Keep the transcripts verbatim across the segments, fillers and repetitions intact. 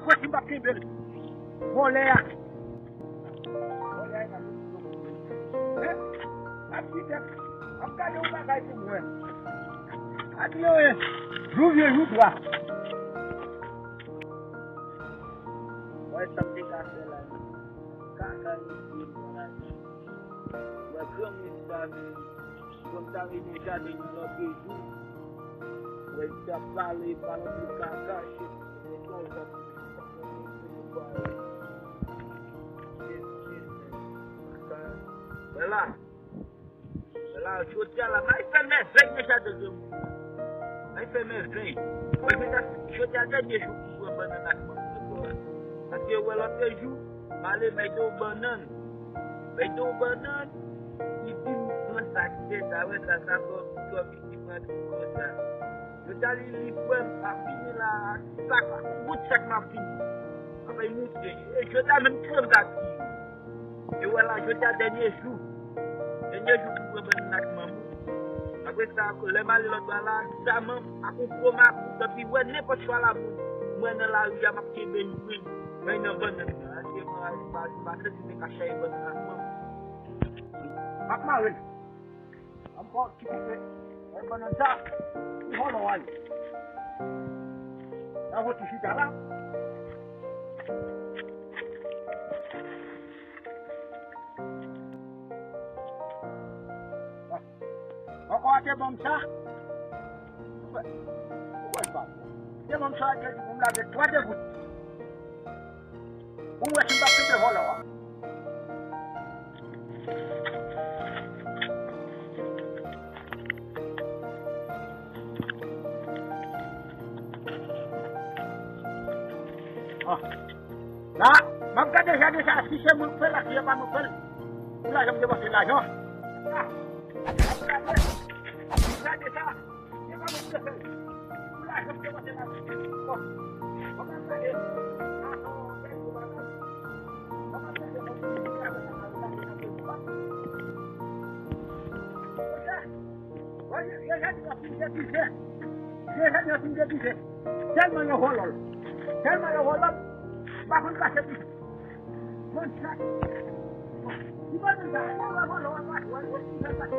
Kwè si m p ap kenbe l. Vòlè a. Vòlè a, e m ap di tèt. M ap gade yon bagay pou mwen. Adieu, jou vyen, jou twa. Wè sa m te ka fè la. Kaka, yo di m nan lajan. Wè granmoun sa vin. Kòm ta vin nan jaden li lòt jou. Wè li t ap pale, pale anpil kaka, shit. Se sa l t ap di. Shit, shit, man. Kaka. Wè la. Wè la, jodi a la, m al fè mèvèy nan jaden granmoun. M al fè mèvèy. Wè, jodi a, jodi a dènye jou pou pran bannann ak mango. Paske wè lòt jou, m ale bay de w bannann. Bay de w bannann, li di m pran sa ki te sa, wè sa, sa fò, fò piti pran tou konsa. Yo ta li, li pran, m ap vini la, sak, ak yon bout sak m ap vini. Apre l montre, e jodi a menm kran m ta di. E wè la, jodi a dènye jou. Dènye jou pou pran bannann ak mango. Apre sa, lè m ale lòt bò la, sa manm ak yon gwo makout, epi wè nenpòt chwa la moun. Mwen nan lari a, m ap kenbe l, wi. Mwen nan bannann nan. Aske mwen pa, pa, pa santi m te ka chaye bannann ak manm. M ap mare l. An pa kite fè. Mwen bannann sa. Li vòlò a ye. La voti chita la. Ankò a te ban m sa. Ou wè, ou wè pa. Te ban m sa, te di pou m lage twa degout. Pou m wè si m p ap kenbe vòlò a. Ah. La, m ap gade jaden sa, si se mwen k fè l, si se pa mwen k fè l. Pou lajan m depanse lajan. Ah. M ap gade, m ap gade sa. Se pa mwen ki te fè l. Pou lajan m depanse lajan. Bon. Bon, m ap gade. Ah, ah, ah, ah, ah, ah. Tèlman yo vòlò l. Tèlman yo vòlò l. M pa konn pase pi. Konn sa. Li pa konn sa. Lè w vòlò, w pa wè l, w ti fè pase.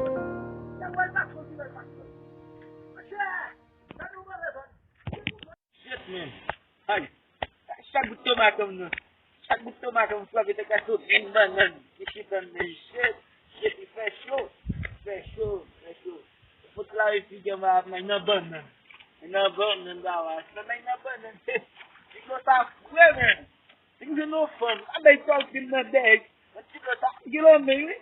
Lè w wè l pase, w ti fè pase. Monchè, gade yon move zòn. Shit, man. Ay. Chak bout tomat m nan. Chak bout tomat m frape te ka sot yon bannann ki chita nan shit. Shit, li fè cho. Fè cho, fè cho. Fout lave figi anba ap nan bannann. Nan bannann, gawas. Nan, nan bannann. Figi sa fre, man. Figi jwenn yon fanm. A bay tòlpin nan dèyè. Nan ti sa, figi lanmen, wi.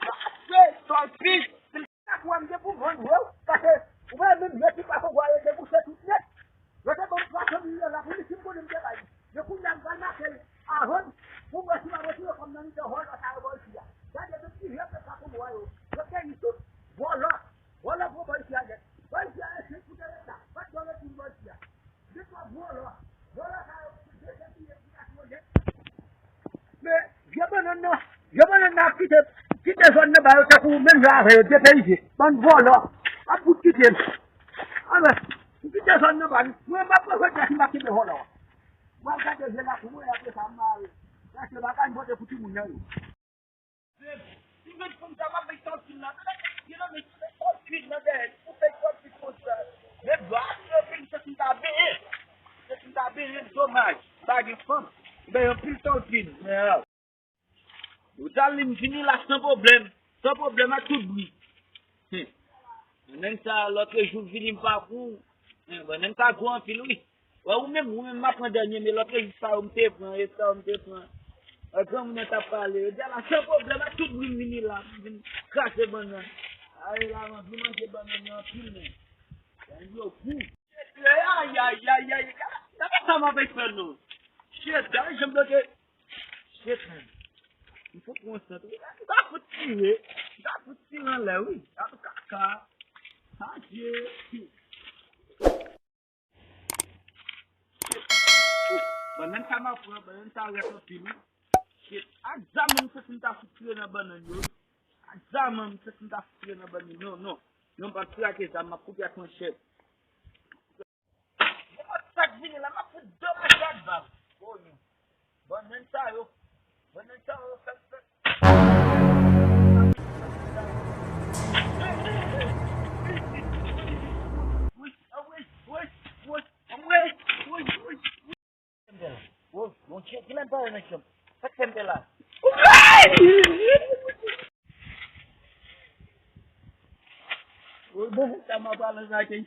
Fre, tòlpin. Sa pou wè m te pou vann vre, paske ou wè menm yo ki pa konn wè yo debouche tout nèt. Yo te ban m twa san mil dola pou li, si m konnen m te bay li. Men kounye a m pral mache l a vann pou m wè si m ap retire kòb nan mitan vòlò sa yo bò isi a. Gade tout ti jèn sa pou m wè yo. Yo te ri tout. Vòlò. Vòlò pou bò isi a nèt. Bò isi a enchit pou te ret la. Pat dwe ret pou bò isi a. Men, vye bannann nan, vye bannann nan ap kite, kite zòn nan ba yo tankou menm jan avè yo, depeyize. Bann vòlò, ap fout kite m. Anben, m kite zòn nan ba nou. Mwen, m ap pran vòlò si m ap kite vòlò. Mwen ap gade vye lakou mwen, apre sa, m mare. Sa se bagay m pote pou timoun nan yo. Si m vin fanm sa, m ap bay tòlpin nan. Tande, gen nan men, tòlpin nan dèyè, ou fè tòlpin konsa. Men bwa, tòlpin, se si m ta benyen. Se si m ta benyen, domaj. M pa gen fanm. M bay anpil tòlpin. Men, ah. Ou ta li m vini la san pwoblèm. San pwoblèm ak tout bri. Hum. Bannann sa, lòt jou vini m pa pou. Hum, bannann sa gwo anpil, wi. Wè, ou menm, ou menm, m ap pran dènye, men lòt jou sa yo m te pran, e sa yo m te pran. Wè, granmoun nan t ap pale, yo di ala, san pwoblèm, ak tout bri m vini la, m vin kraze bannann. Ay, la, m anvi manje bannann nan anpil, men. Bannann yo gou. Ay, ay, ay, ay, ay, gade sa m ap fè non. Shit, gade jan m bloke. Shit, man. M fout pran sant, wi. M ta fout tire. M ta fout tire anlè, wi. Gade kaka. Adye. Shit. Oh, bannann sa m ap pran, bannann sa rèd anpil, wi. Shit. Ak zam, m santi m ta fout tire nan bannann yo. Ak zam, m santi m ta fout tire nan bannann. Non, non. Non, m p ap tire ak zam, m ap koupe ak manchèt. Nenpòt sa k vini la, m ap fout domaj ak bal. Oh, non. Bannann sa yo. Bannann sa yo, fèk, fèk. Anmwey, woy, woy, anmwey, woy, woy, woy. Bondye, kilè m pale nan chanm? Sa k fè m fè la? Bannann sa m ap pral anrage.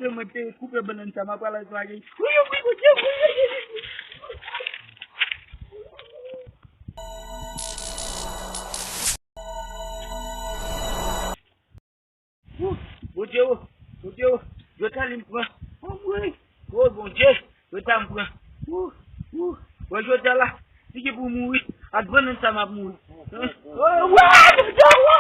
Ke mwen te koupe bannann sa m ap pral anrage. Bondye o, Bondye o, yo ta li m pran. Anmwey, o Bondye, yo ta m pran. Ou, ou, wè jodi a la, si ki pou mouri, ak bannann sa m ap mouri. Hein? Oh, wè, Bondye, wè.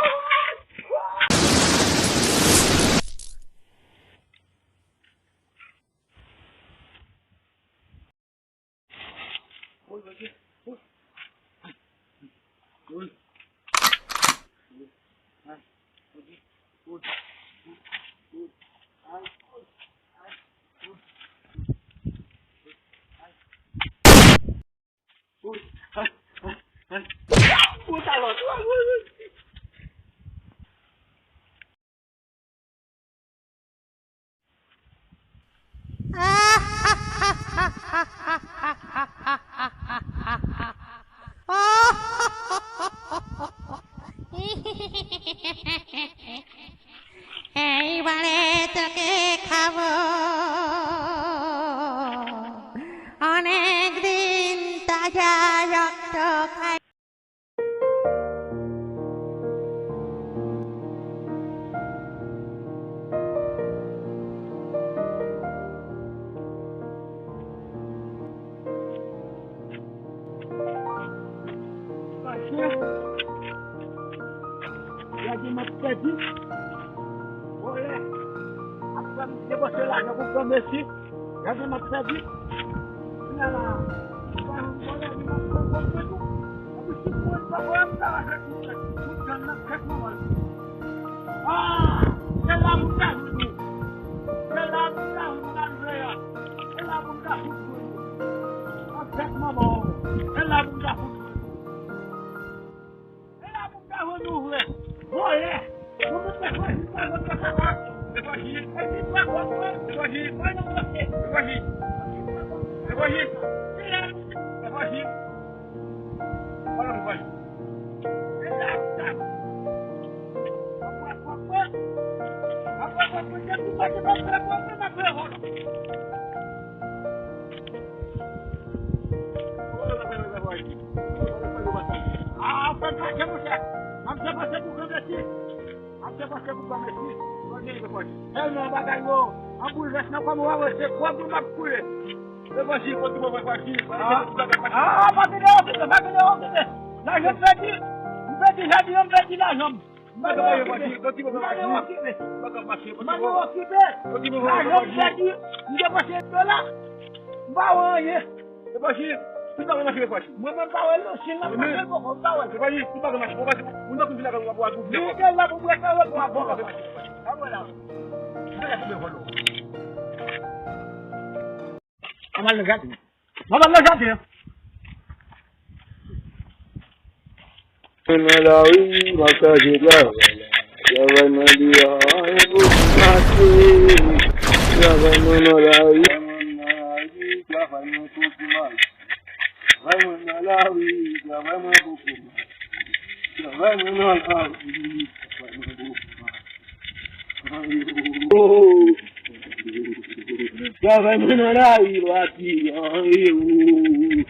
Ey, vale toke kavo. One green taja yok tokai. Gade m ap pèdi. Vòlè ap fè m depanse lajan pou pran mesi. Gade m ap pèdi. Kounye a la, m pa janm vòlè, men m ap pran kòb mwen tou. Epi si mwen pa vòlè, m ta rache tout tèt, tout grenn nan tèt mwen. Ah! Se la pou m ta jwenn ou. Se la pou m ta jwenn ou nan rivyè a. Se la pou m ta fout jwenn ou. Nan tèt manman w. Se la pou m ta fout jwenn ou. Se la pou m ta jwenn ou vre. Vòlè. Mwen mwen fè fwa jis pa vòt pa kaka. Se fwa jis. Epi pa vòt mwen. Se fwa jis. Mwen nan vòt. Se fwa jis. Se fwa jis. Se fwa jis. Tèlman bagay yo an boulvès nan kò m, w a wè se kò m ap koule. Levanjil, kote mwen wè levanjil? Ah, pa gen de okipe, pa gen de okipe. Lajan m pèdi, m pèdi jaden an, m pèdi lajan m. M pa gen okipe. M pa gen okipe. M pa gen okipe. Lajan m pèdi, m depanse dola. M pa wè anyen. Levanjil, tout bagay mache levanjil. Mwen menm pa wè non, si l ap mache l poko, m pa wè. Levanjil, tout bagay mache. Mwen pa di, moun nan konn vin lakay mwen pou al pou vle. Li te la pou mwen fè repò a bon. A wè la. Bagay pou mwen vòlò. Ann al nan jaden. Ann al nan jaden. Mwen nan lari, m ap chache travay. Travay mwen deyò, anyen pou m mache. Travay mwen nan lari. Travay mwen nan lari, travay mwen pou di mal. Travay mwen nan lari, travay mwen pou di mal. Travay mwen nan lari, travay mwen pou di mal. Travay mwen nan lari, w ap di anyen.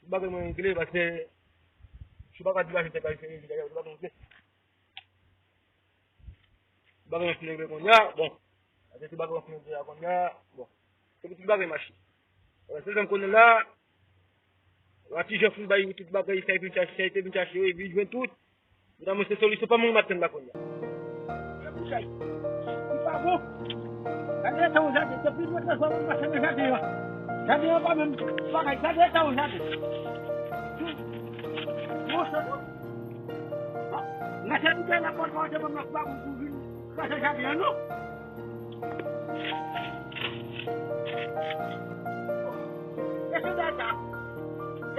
Bagay mwen regle, paske si w pa ka degaje tèt la, se regle, bagay mwen regle. Bagay mwen fin regle kounye a, bon. Paske si bagay mwen fin regle a kounye a, bon. Se pou tout bagay mache. Alò, se jan m konnen la, la ti jan fin bay tout bagay, sa e vin chache, sa e vin chache, yo vin jwenn tout. Medam, se solisyon pa mwen m ap tann la kounye a. Se pou sa, li pa bon. Gade eta yon jaden, depi mwen te fè mwen pase nan jaden an. Jaden an pa menm bagay, gade eta yon jaden. Monchè, non. Nan se tout la pòt mwen te ban m nan kwa pou vin. Pase jaden an non. E se bèl sa.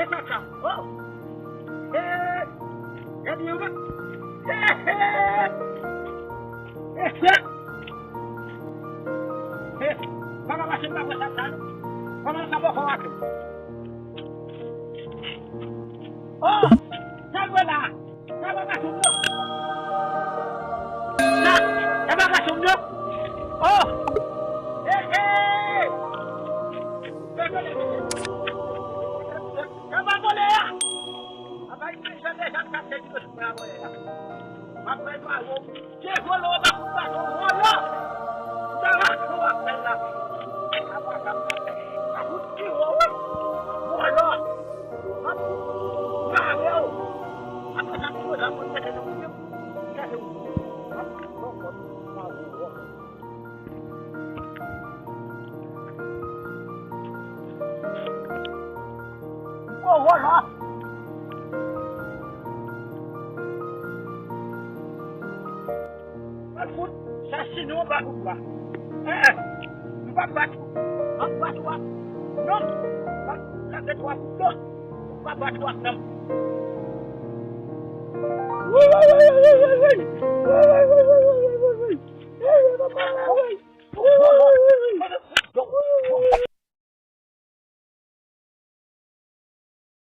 E sa sa. Oh. E. E byen wi. E. E. E. E. Papa mache pa wè sa sa non. Papa sa poko wate. Oh. Sa l wè la. Sa pa mache non. Sa, sa pa mache non. Oh! Hey, hey! Sa pa vole a! Apa ini saya saya kasih juga semua boleh ya. Apa itu aku? Cek volo apa aku tak volo. Jangan keluar dari lagi. Apa kamu? Aku kiwa. Volo. Al fout, sa sinon w pa fout bwa. Eh, eh, nou pa bat ou. N ap bat ou ak non. N ap, n ap bat ou ak non. Nou pa bat ou ak non.